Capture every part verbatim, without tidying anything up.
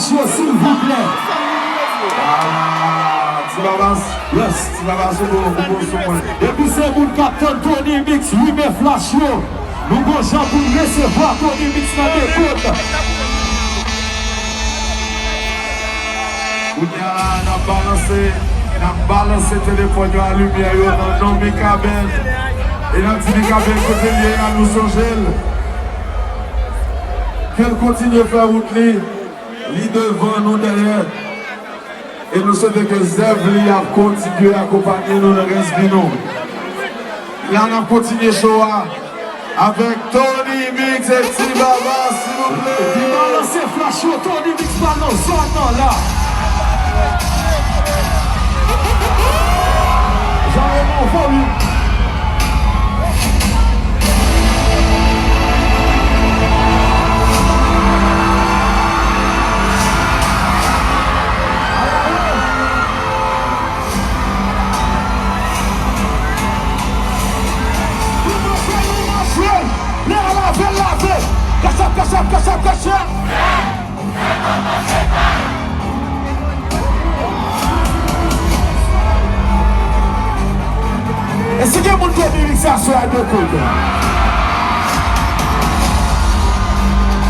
Silvouplè. Ah, Ti Babas. Yes. Ti Babas, ou bon, ou bon sou mwen. Epi se moun k ap tann Tony Mix, wi, men flash yo. Nou gon jan pou n resevwa Tony Mix nan dekòd. Kounye a la, n ap balanse, n ap balanse telefòn yo a limyè yo nan non Mikaben. E n ap di Mikaben kote l ye a, nou sonje l. Ke l kontinye fè wout li. Li devan nou dèyè. E nou swete ke zèv li ap kontinye akonpanye nou nan rès vi nou. La n ap kontinye show a avèk Tony Mix e Ti Baba, silvouplè. Li balanse flash yo, Tony Mix pa nan zòn nan la. Jan yo nan volim. Lè a lave, lave. Kachap, kachap, kachap, kachap. E si gen moun ki vini sa sou a de kout?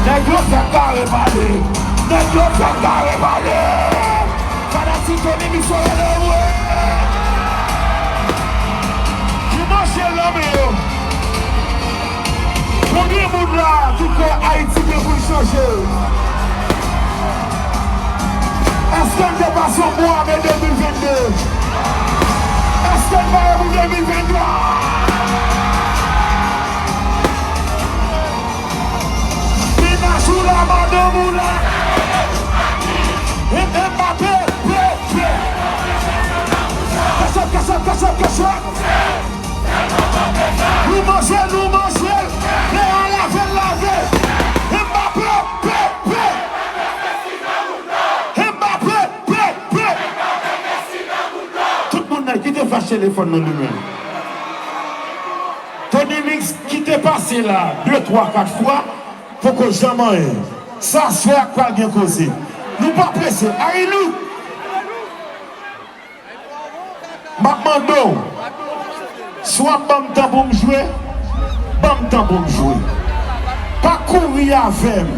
Nèg yo fèk kare pale. Nèg yo fèk kare pale. Fanatik Tony Mix yo rele wi. Ki manje nan men yo. Konbyen moun la ki kwè Ayiti gen pou l chanje? Èske n te pase yon bon ane de mil vennde? Èske n pare pou de mil venntwa? Mennaj ou la, madanm ou la. E, e, Mbappé, pe, pe. Kachòt, kachòt, kachòt, kachòt. Nou manje, nou manje. Lè a lave, lave. Mbappé, pe, pe. Mbappé, pe, pe. Tout moun nan kite flash telefòn nan limen. Tony Mix kite pase la de, twa, kat fwa, poko janm anyen. Sa aswè a k pral gen koze. Nou pa prese. Arilou! M ap mande w, si w ap ban m tan pou m jwe, ban m tan pou m jwe. Pa kouri avè m.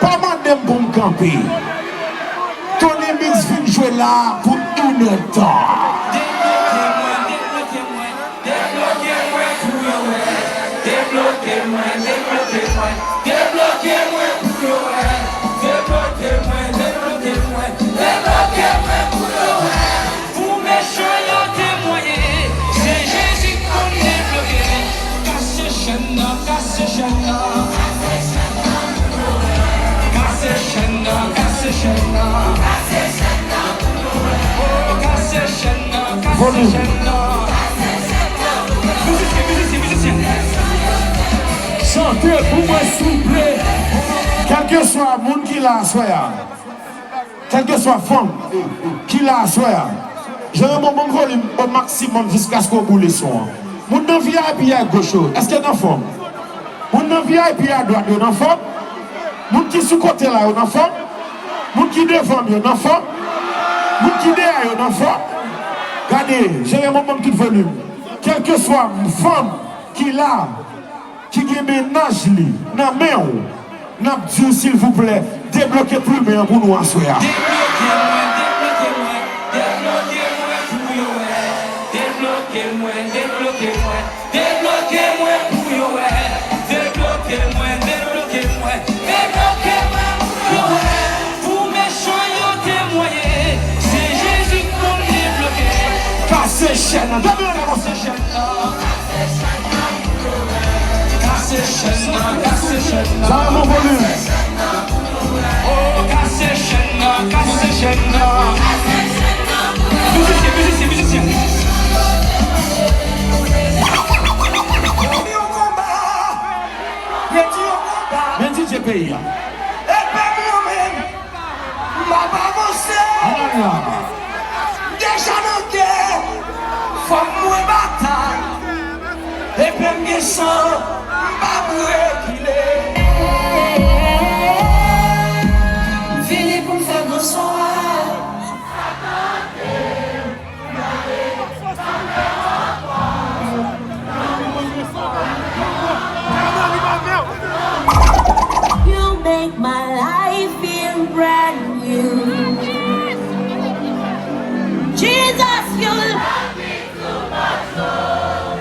Pa mande m pou m kanpe. Tony Mix vin jwe la a pou inèdtan. Debloke mwen, debloke mwen, debloke mwen pou yo wè. Debloke mwen, debloke mwen, debloke mwen pou yo wè. Debloke mwen, debloke mwen, debloke mwen pou yo wè. Pou mechan yo temwaye, se Jezi k konn debloke. Kase chèn nan, kase chèn nan. Kase chèn nan, kase chèn nan. Oh, kase chèn nan, kase chèn nan. Mizisyen, mizisyen, mizisyen. Chante pou mwen, souple. Kèlkeswa moun ki la aswè a, kèlkeswa fanm ki la aswè a, jere bon, bon volim o maksimòm jiskaske w boule son an. Moun nan V I P a goch yo, èske n anfòm? Moun nan V I P a dwat yo, n anfòm? Moun ki sou kote la yo, n anfòm? Moun ki devan m yo, n anfòm? Moun ki dèyè yo, n anfòm? Gade, jere bon, bon tout volim. Kèlkeswa fanm ki la, ki gen mennaj li nan men w, n ap di w, silvouplè, debloke plimen an pou nou aswè a. Debloke mwen, debloke mwen, debloke mwen pou yo wè. Debloke mwen, debloke mwen, debloke mwen pou yo wè. Debloke mwen, debloke mwen, debloke mwen pou yo wè. Pou mechan yo temwaye, se Jezi k konn debloke. Kase chèn nan, kase chèn nan. Kase chèn nan, kase chèn nan. Sa a bon volim. Oh, kase chèn nan, kase chèn nan. Mizisyen, mizisyen, mizisyen. Men D J peyi a. M ap avanse. Deja nan gè, fòk mwen batay. Epi m gen san, m p ap rekile. You make my life feel brand new. Jesus, you love me too much, oh.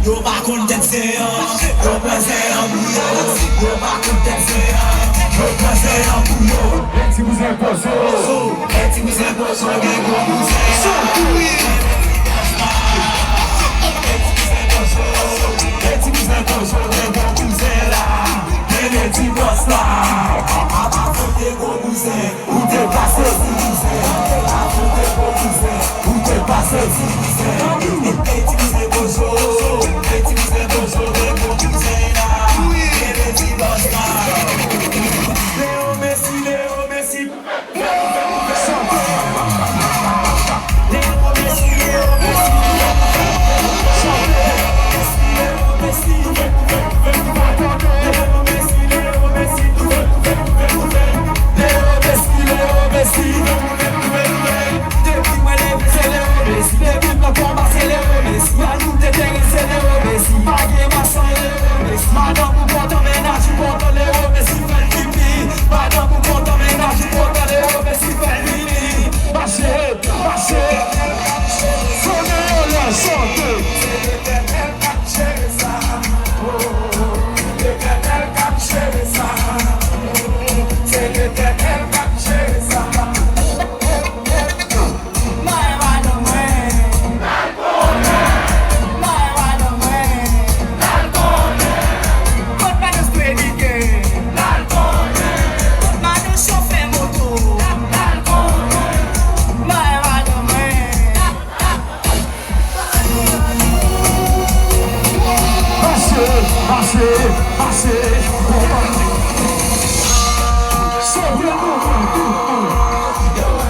Yo pa konn tèt se an, yo pran se an pou yo. Yo pa konn tèt se an, yo pran se an pou yo. Lè ti bouzen poze w. Lè ti bouzen poze w, gen gwo bouzen. Sa tou wi. Lè ti bouzen poze w, gen gwo bouzen la. Men lè ti bòs la. Apa fote gwo bouzen. Ou te pase ti bouzen, ou te pase ti bouzen. E ti bouzen poze w, e ti bouzen poze w, men bon bouzen la. E ti bòs la. Leo Messi, Leo Messi. Leo Messi, Leo Messi. Depi mwen leve se Leo Messi, depi m nan konba se Leo Messi, al koute teren se Leo Messi, pa gen match san Leo Messi, madanm ou kontan mennaj ou kontan Leo Messi, fè l pipi, madanm ou kontan mennaj ou kontan Leo Messi, fè l pipi. Mache, mache, sonnen yo lè chante. Se Letènèl k ap jere sa. Letènèl k ap jere sa. Se Letènèl k ap jere sa. Mwen pa nan mwen. Mwen pa nan mwen. Kot madan Fredike? Kot madan chofè moto? Mwen pa nan mwen. Mache, mache, mache. Sove nou.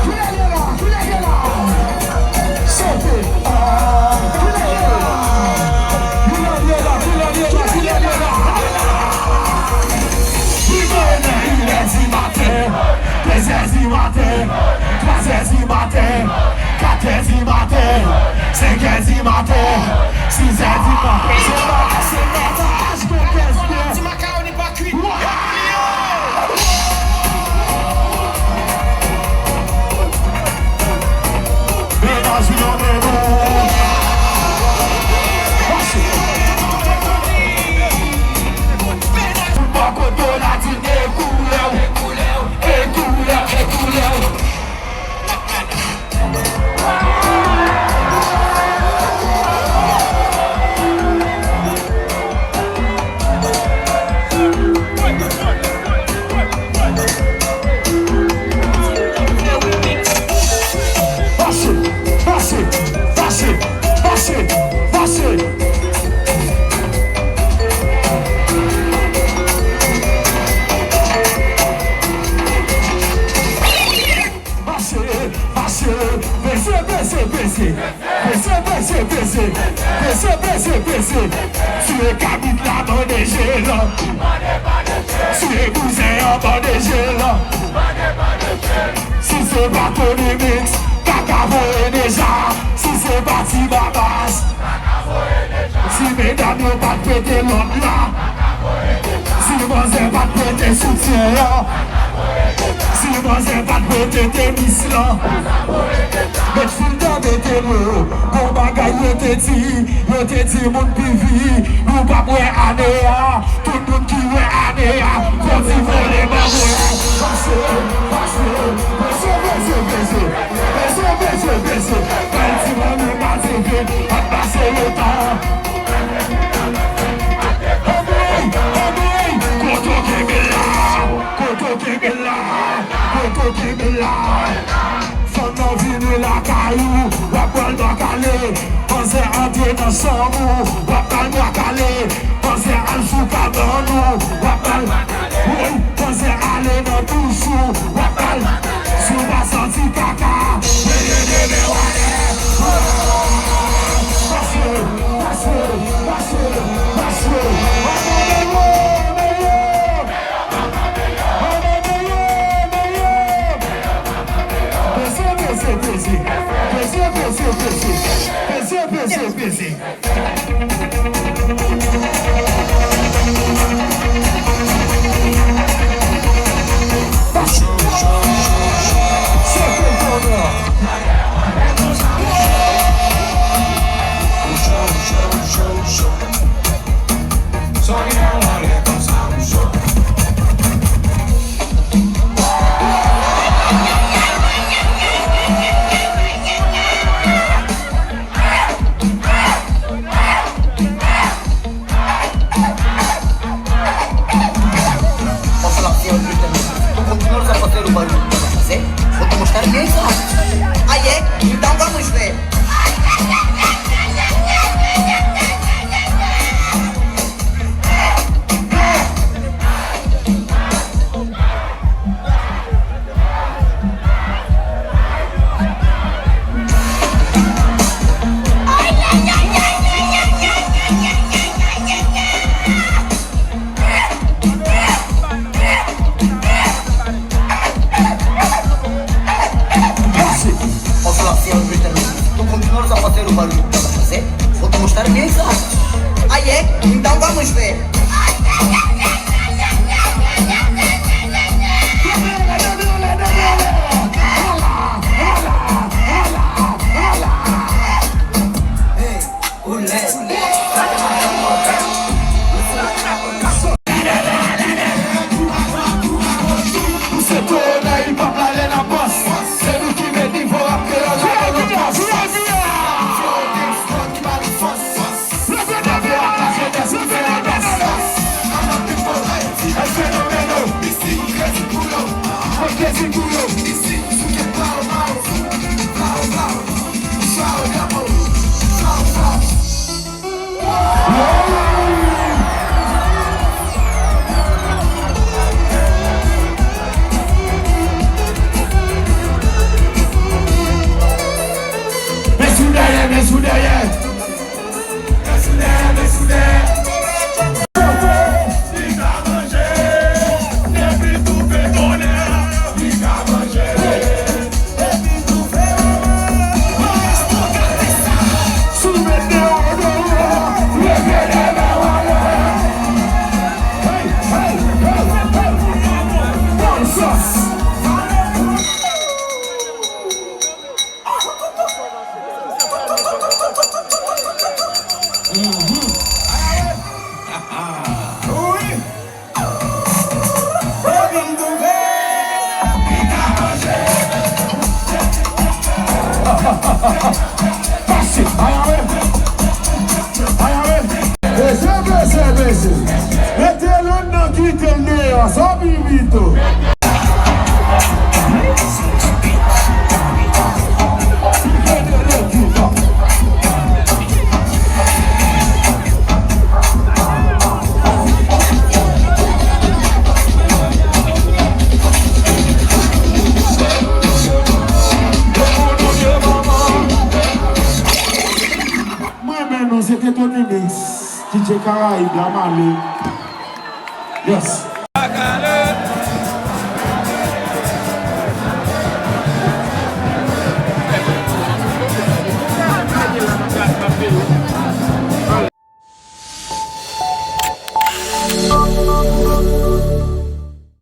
Kilè l ye la? Kilè l ye la? Sove. Kilè l ye la? Kilè l ye la? Kilè l ye la? Kilè l ye la? Li mennen, il est du matin. Dezè di maten, twazè di maten, katè di maten, senkè di maten, sizè di maten. Se pa, se pa, se pa. Mennaj yo debout. Peze, peze, peze, peze. Tiye kabrit la, bande je l. Tiye bouzen an, bande je l. Si se pa Tony Mix, kaka voye deja. Si se pa Ti Babas, si medam yo pa t pete lòt la. Si manzè pa t pete soutyen an. Si manzè pa t pete tenis lan. Met filtè, mete dlo. Bon bagay yo te di, yo te di moun pi vi. Nou p ap wè ane a. Tout moun ki wè ane a, fò di vole ban mwen. Pase, pase, pase, pase, pase. Pase, pase, pase. Bèl ti manmi pa ti vi, ap pase letan. Anmwey, anmwey, kote w kenbe la? Kote w kenbe la? Kote w kenbe la? Fanm nan vini lakay ou, w ap pral nan kale. Manzè antre nan chanm ou, w ap pral nan kale. Manzè al sou kabann ou, w ap pral. Woy, manzè ale nan douch ou, w ap pral. Si w pa santi kaka, leve de men w anlè. Pase, pase, pase, pase. Anmwey, anmwey. Peze, peze, peze. Peze, peze, peze. Peze, peze, peze. Anfè l ap fè yon liten. Ou konn ki non sa fòse nou ban nou pase? Ou te mouch kare gen sa. Aye, m ta w ka mouch fè. Pase. Anfè l ap fè yon liten. Ou konn ki non sa fòse nou ban nou pase? Ou te mouch kare gen sa. Aye, m ta w ka mouch fè. Men sou dèyè, men sou dèyè. Pase, ayawe, ayawe. Bese, bese, bese. Mete lòn nan kite l deyò, sa pi pito. Nou se Tony Mix, D J Karayib la, Malo. Yes.